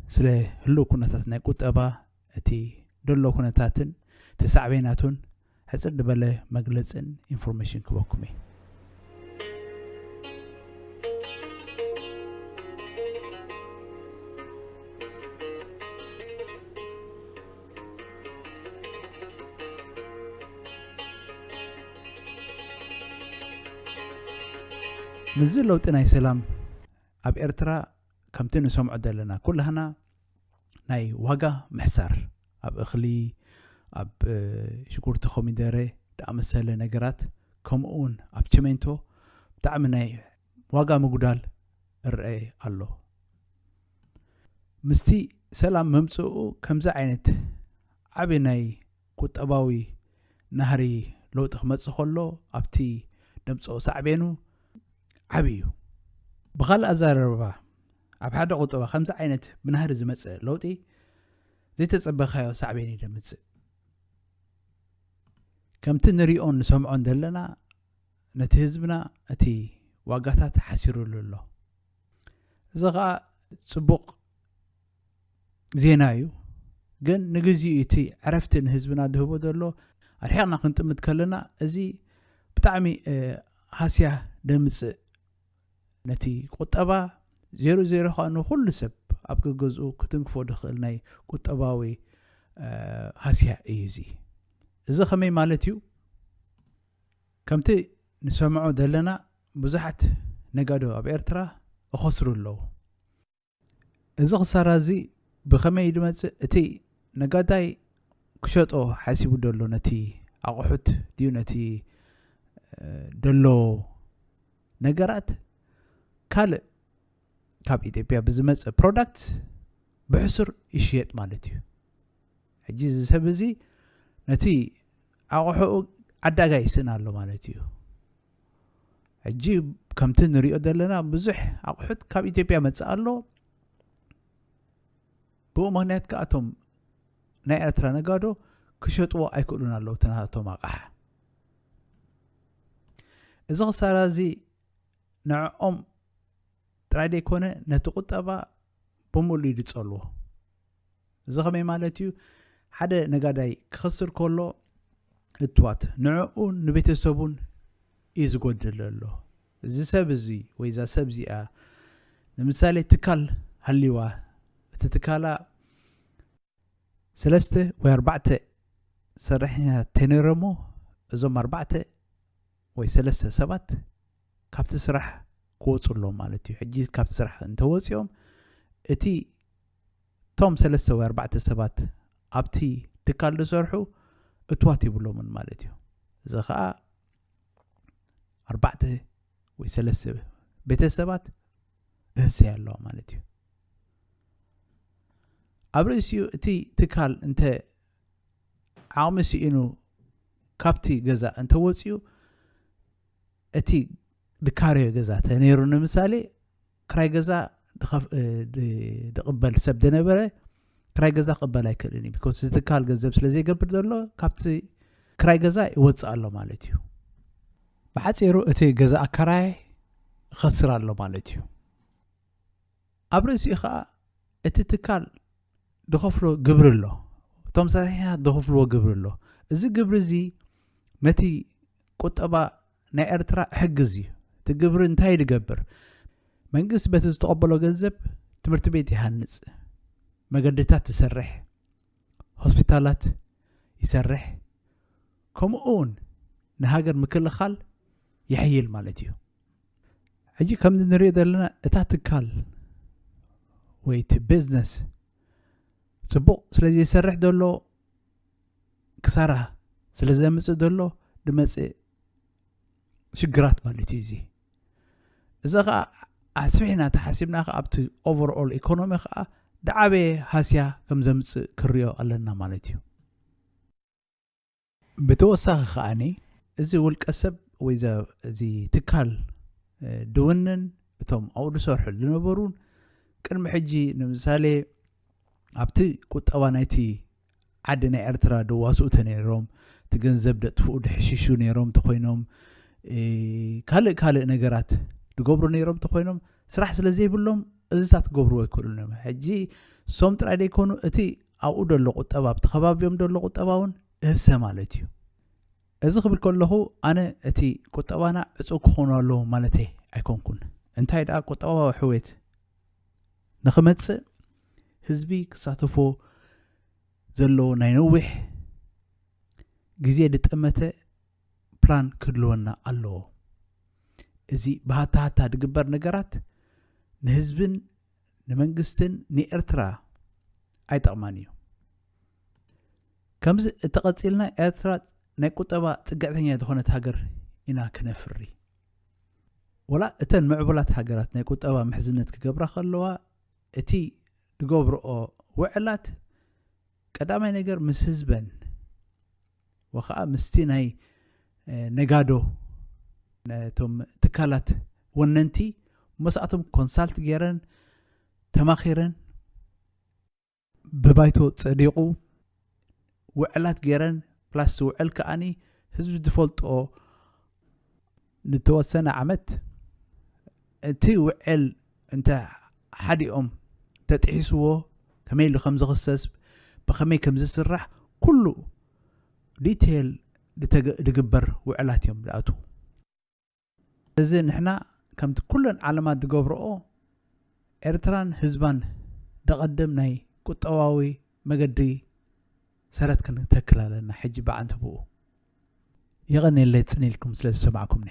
ስለ ህልው ኩነታት ናይ ቁጠባ፣ እቲ ደሎ ኩነታትን እቲ ሳዕቤናቱን ሕጽር ዝበለ መግለጽን ኢንፎርሜሽን ክበኩም እየ። ምስዚ ለውጢ ናይ ሰላም ኣብ ኤርትራ ከምቲ ንሰምዖ ዘለና ኩላህና ናይ ዋጋ ምሕሳር ኣብ እኽሊ፣ ኣብ ሽጉርቲ፣ ኮሚደረ ዝኣመሰለ ነገራት፣ ከምኡ እውን ኣብ ቸሜንቶ ብጣዕሚ ናይ ዋጋ ምጉዳል እረአ ኣሎ። ምስቲ ሰላም መምፅኡ ከምዚ ዓይነት ዓቢ ናይ ቁጠባዊ ናህሪ ለውጢ ክመፅእ ከሎ ኣብቲ ደምፅኦ ሳዕቤኑ ዓቢ እዩ። ብኻልእ ኣዘራርባ፣ ኣብ ሓደ ቁጠባ ከምዚ ዓይነት ብናህሪ ዝመፅእ ለውጢ ዘይተፀበኻዮ ሳዕቤን እዩ ደምፅእ። ከምቲ ንሪኦን ንሰምዖን ዘለና ነቲ ህዝብና እቲ ዋጋታት ሓሲሩሉ ኣሎ። እዚ ኸኣ ጽቡቕ ዜና እዩ። ግን ንግዚኡ እቲ ዕረፍቲ ንህዝብና ዝህቦ ዘሎ ኣርሒቕና ክንጥምት ከለና እዚ ብጣዕሚ ሃስያ ደምጽእ። ነቲ ቁጠባ ዜሮ ዜሮ ኸኣ ንኹሉ ሰብ ኣብ ገገዝኡ ክትንክፎ ዝኽእል ናይ ቁጠባዊ ሃስያ እዩ። እዚ እዚ ኸመይ ማለት እዩ? ከምቲ ንሰምዖ ዘለና ብዙሓት ነጋዶ ኣብ ኤርትራ እኸስሩ ኣለዉ። እዚ ክሳራ እዚ ብኸመይ ድመጽእ? እቲ ነጋዳይ ክሸጦ ሓሲቡ ደሎ ነቲ ኣቑሑት ድዩ ነቲ ደሎ ነገራት ካልእ ካብ ኢትዮጵያ ብዝመጽእ ፕሮዳክት ብሕሱር ይሽየጥ ማለት እዩ። ሕጂ እዚ ሰብ እዚ ነቲ ኣቑሑኡ ዓዳጋ ይስእን ኣሎ ማለት እዩ። ሕጂ ከምቲ ንሪኦ ዘለና ብዙሕ ኣቑሑት ካብ ኢትዮጵያ መጽእ ኣሎ። ብኡ ምኽንያት ከኣ እቶም ናይ ኤርትራ ነጋዶ ክሸጥዎ ኣይክእሉን ኣለዉ እቲ ናቶም ኣቕሓ። እዚ ክሳራ እዚ ንዕኦም ጥራይ ዘይኮነ ነቲ ቁጠባ ብምሉእ እዩ ዝጸልዎ። እዚ ከመይ ማለት እዩ? ሓደ ነጋዳይ ክኸስር ከሎ እትዋት ንዕኡን ንቤተሰቡን እዩ ዝጎድል ዘሎ። እዚ ሰብ እዚ ወይ እዛ ሰብ እዚኣ ንምሳሌ ትካል ሃልይዋ፣ እቲ ትካላ ሰለስተ ወይ ኣርባዕተ ሰራሕተኛታት ተነይሮሞ እዞም ኣርባዕተ ወይ ሰለስተ ሰባት ካብቲ ስራሕ ክወፁ ኣለዎም ማለት እዩ። ሕጂ ካብቲ ስራሕ እንተወፂኦም እቲ እቶም ሰለስተ ወይ ኣርባዕተ ሰባት ኣብቲ ትካል ዝሰርሑ እትዋት ይብሎምን ማለት እዩ። እዚ ኸኣ ኣርባዕተ ወይ ሰለስተ ቤተሰባት እህሰያ ኣለዋ ማለት እዩ። ኣብ ርእሲኡ እቲ ትካል እንተ ዓቕሚ ስኢኑ ካብቲ ገዛ እንተወፅኡ እቲ ድካረዮ ገዛ ተነይሩ ንምሳሌ ክራይ ገዛ ድኸፍ- እ፣ ድ- ድቕበል ሰብ ደነበረ ክራይ ገዛ ክቕበል ኣይክእልን እዩ። ቢኮስ እዚ ትካል ገንዘብ ስለ ዘይገብር ዘሎ ካብቲ ክራይ ገዛ ይወፅእ ኣሎ ማለት እዩ። ብሓፂሩ እቲ ገዛ ኣካራይ ይኸስር ኣሎ ማለት እዩ። ኣብ ርእሲኡ ከዓ እቲ ትካል ድኸፍሎ ግብሪ ኣሎ። እቶም ሰራሕተኛታት ድኸፍልዎ ግብሪ ኣሎ። እዚ ግብሪ እዚ ነቲ ቁጠባ ናይ ኤርትራ ሕግዝ እዩ። እቲ ግብሪ እንታይ ድገብር? መንግስቲ በቲ ዝተቐበሎ ገንዘብ ትምህርቲ ቤት ይሃንጽ፣ መገድታት ትሰርሕ፣ ሆስፒታላት ይሰርሕ፣ ከምኡ እውን ንሃገር ምክልኻል ይሕይል ማለት እዩ። ሕጂ ከም ንሪኦ ዘለና እታ ትካል ወይ እቲ ቢዝነስ ጽቡቕ ስለ ዘይሰርሕ ዘሎ ክሳራ ስለ ዘምጽእ ዘሎ ድመጽእ ሽግራት ማለት እዩ። እዚ እዚ ኸዓ ኣስፊሕና ተሓሲብና ኸዓ ኣብቲ ኦቨርኦል ኢኮኖሚ ኸዓ ድዓበየ ሃስያ ከም ዘምጽእ ክሪኦ ኣለና ማለት እዩ። ብተወሳኺ ከዓኒ እዚ ውልቀ ሰብ ወይ እዚ ትካል ድውንን እቶም ኣብኡ ዝሰርሑ ዝነበሩን ቅድሚ ሕጂ ንምሳሌ ኣብቲ ቁጠባ ናይቲ ዓዲ ናይ ኤርትራ ደዋስኡ ተነይሮም እቲ ገንዘብ ደጥፍኡ ድሕሽሹ ነይሮም ተኮይኖም ካልእ ካልእ ነገራት ድገብሩ ነይሮም ተኮይኖም ስራሕ ስለ ዘይብሎም እዚታት ክገብርዎ ኣይክእሉን እዮም። ሕጂ ሶም ጥራይ ደይኮኑ እቲ ኣብኡ ደሎ ቁጠባ ኣብቲ ከባቢኦም ደሎ ቁጠባ እውን እህሰ ማለት እዩ። እዚ ክብል ከለኹ ኣነ እቲ ቁጠባና ዕፁ ክኾኑ ኣለዎ ማለተይ ኣይኮንኩን። እንታይ ደኣ ቁጠባዊ ሕውየት ንኽመፅእ ህዝቢ ክሳተፎ ዘለዎ ናይ ነዊሕ ግዜ ዝጠመተ ፕላን ክህልወና ኣለዎ። እዚ ብሃታሃታ ዝግበር ነገራት ንህዝብን ንመንግስትን ንኤርትራ ኣይጠቕማን እዩ። ከምዚ እተቐፂልና ኤርትራ ናይ ቁጠባ ፅግዕተኛ ዝኾነት ሃገር ኢና ክነፍሪ። ወላ እተን ምዕቡላት ሃገራት ናይ ቁጠባ ምሕዝነት ክገብራ ከለዋ እቲ ዝገብርኦ ውዕላት ቀዳማይ ነገር ምስ ህዝበን ወኸዓ ምስቲ ናይ ነጋዶ ነቶም ትካላት ወነንቲ መሳእቶም ኮንሳልት ገይረን ተማኺረን ብባይቶ ጸዲቑ ውዕላት ገይረን ፕላስ ውዕል ከኣኒ ህዝቢ ዝፈልጦ ንተወሰነ ዓመት እቲ ውዕል እንተ ሓዲኦም ተጥሒስዎ ከመይ ኢሉ ከም ዝኽሰስ ብኸመይ ከም ዝስራሕ ኩሉ ዲቴይል ዝግበር ውዕላት እዮም ዝኣትዉ። እዚ ንሕና ከምቲ ኩለን ዓለማት ዝገብርኦ ኤርትራን ህዝባን ደቐድም ናይ ቁጠባዊ መገዲ ሰረት ክንተክል ኣለና። ሕጂ ብዓንተብኡ የቐንየለይ ጽን ኢልኩም ስለ ዝሰማዕኩምኒ።